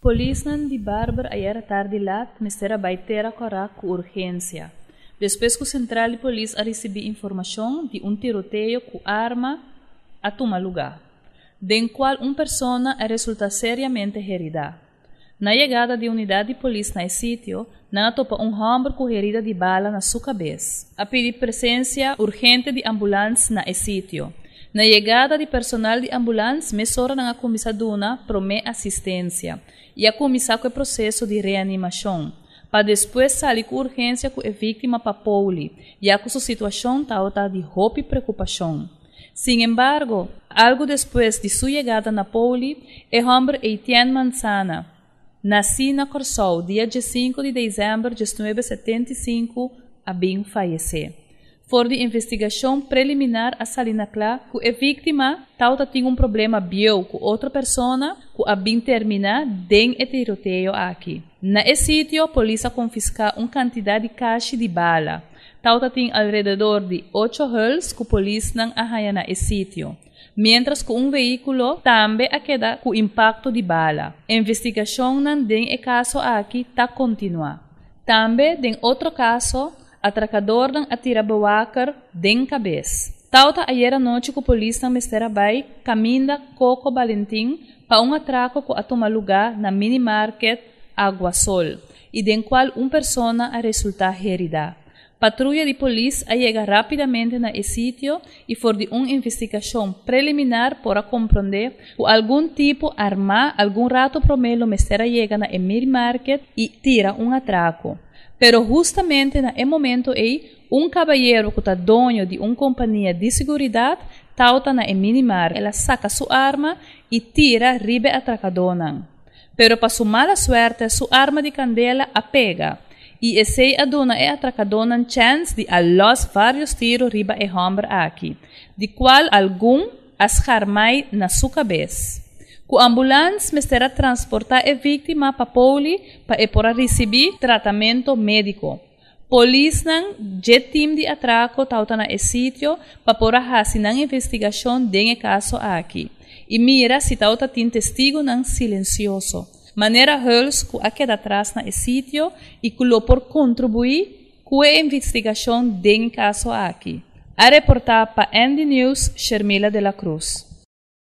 Polisnan di Barber ayera tardi lat mester a bai Tera Kòrá ku urgensia, despues ku sentral di polis a risibí informashon di un tiroteo ku arma a tuma lugá, den kual un persona a resultá seriamente heridá. Na yegada di unidat di polis na e sitio, nan a topa un hòmber ku herida di bala na su kabes. A pidi presensia urgente di ambulans na e sitio. Na yegada di personal di ambulans mesora nan a kuminsá duna promé asistensia i a kuminsá ku e proseso di reanimashon, pa despues sali ku urgensia ku e víktima pa Pouli, ya ku su situashon tabata di hopi preokupashon. Sin embargo, algu despues di su yegada na Pouli, e hòmber Etienne Manzana, nasí na Kòrsou dia diesinku di desèmber 1975, a bin fayesé. For di investigashon preliminar a sali na kla ku e víktima tabata tin un problema bieu ku otro persona ku a bin terminá den e tiroteo aki. Na e sitio polis a konfiská un kantidat di kashi di bala. Tabata tin alrededor di ocho huls ku polisnan a haña na e sitio, miéntras ku un vehíkulo tambe a keda ku impakto di bala. Investigashonnan den e kaso aki ta kontinuá. Tambe den otro kaso, Atrakadornan a tira bewaker den kabes. Tawata ayera nochi ku polisnan mester a bai kaminda Coco Balentin pa un atrako ku a tuma lugá na minimarket Aguasol i den kual un persona a resultá heridá. Patruya di polis a yega rápidamente na e sitio i for di un investigashon preliminar por a komprondé ku algun tipo armá algun rato promé lo mester a yega na e minimarket i tira un atrako. Pero hustamente na e momento ei, un kabayero ku ta doño di un kompania di siguridat tawata na e minimar. El a saka su arma i tira riba e atrakadónan. Pero pa su mala suerte su arma di kandela a pega, i esei a duna e atrakadónan chèns di a lòs vários tiru riba e hòmber aki, di kual algun a scharmai na su kabes. Ku ambulans mester a transportá e víktima pa Pouli pa e por a risibí tratamento médiko. Polisnan dje tim di atrako tawata na e sitio pa por a hasi nan investigashon den e kaso aki i mira si tawata tin testigunan silensioso, manera Huls ku a keda tras na e sitio i ku lo por kontribuí Ku e investigashon den e kaso aki, a reportá pa ND News Shermila de la Cruz.